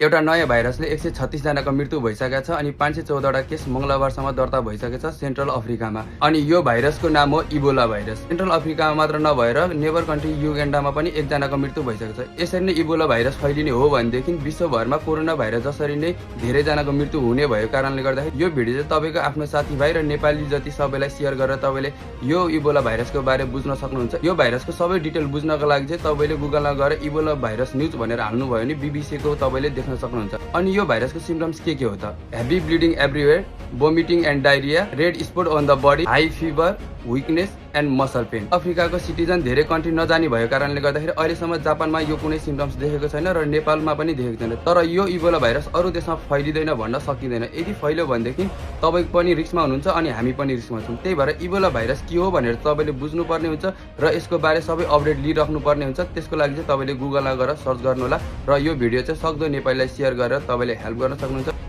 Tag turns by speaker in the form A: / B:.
A: एउटा नयाँ भाइरसले 136 जनाको मृत्यु भइसकेको छ अनि 514वटा केस मङ्गलबारसम्म दर्ता भइसकेको छ सेन्ट्रल अफ्रिकामा। अनि यो भाइरसको नाम हो इबोला भाइरस। सेन्ट्रल अफ्रिकामा मात्र नभएर नेबर कन्ट्री युगान्डामा पनि एकजनाको मृत्यु भइसकेको छ। यसरी नै इबोला भाइरस फैलिने हो भनेदेखि विश्वभरमा कोरोना भाइरस जसरी नै धेरैजनाको मृत्यु हुने भएको कारणले गर्दाखेरि यो भिडियो चाहिँ तपाईँको आफ्नो साथीभाइ र नेपाली जति सबैलाई सेयर गरेर तपाईँले यो इबोला भाइरसको बारे बुझ्न सक्नुहुन्छ। यो भाइरसको सबै डिटेल बुझ्नको लागि चाहिँ तपाईँले गुगलमा गएर इबोला भाइरस न्युज भनेर हाल्नुभयो भने बीबीसीको तपाईँले देख्न सक्नुहुन्छ। अनि यो भाइरसको सिम्पटम्स के हो त? Heavy bleeding everywhere, vomiting and diarrhea, red spot on the body, high fever, weakness and muscle pain। अफ्रिकाको सिटिजन धेरै कन्ट्री नजानी भएको कारणले गर्दाखेरि अहिलेसम्म जापानमा यो कुनै सिम्पटम्स देखेको छैन र नेपालमा पनि देखेको छैन। तर यो इबोला भाइरस अरू देशमा फैलिँदैन भन्न सकिँदैन। यदि फैल्यो भनेदेखि तपाईँ पनि रिस्कमा हुनुहुन्छ अनि हामी पनि रिस्कमा छौँ। त्यही भएर इबोला भाइरस के हो भनेर तपाईँले बुझ्नुपर्ने हुन्छ र यसको बारे सबै अपडेट लिइराख्नुपर्ने हुन्छ। त्यसको लागि चाहिँ तपाईँले गुगलमा गएर सर्च गर्नुहोला र यो भिडियो चाहिँ सक्दो नेपालीलाई सेयर गरेर तपाईँले हेल्प गर्न सक्नुहुन्छ।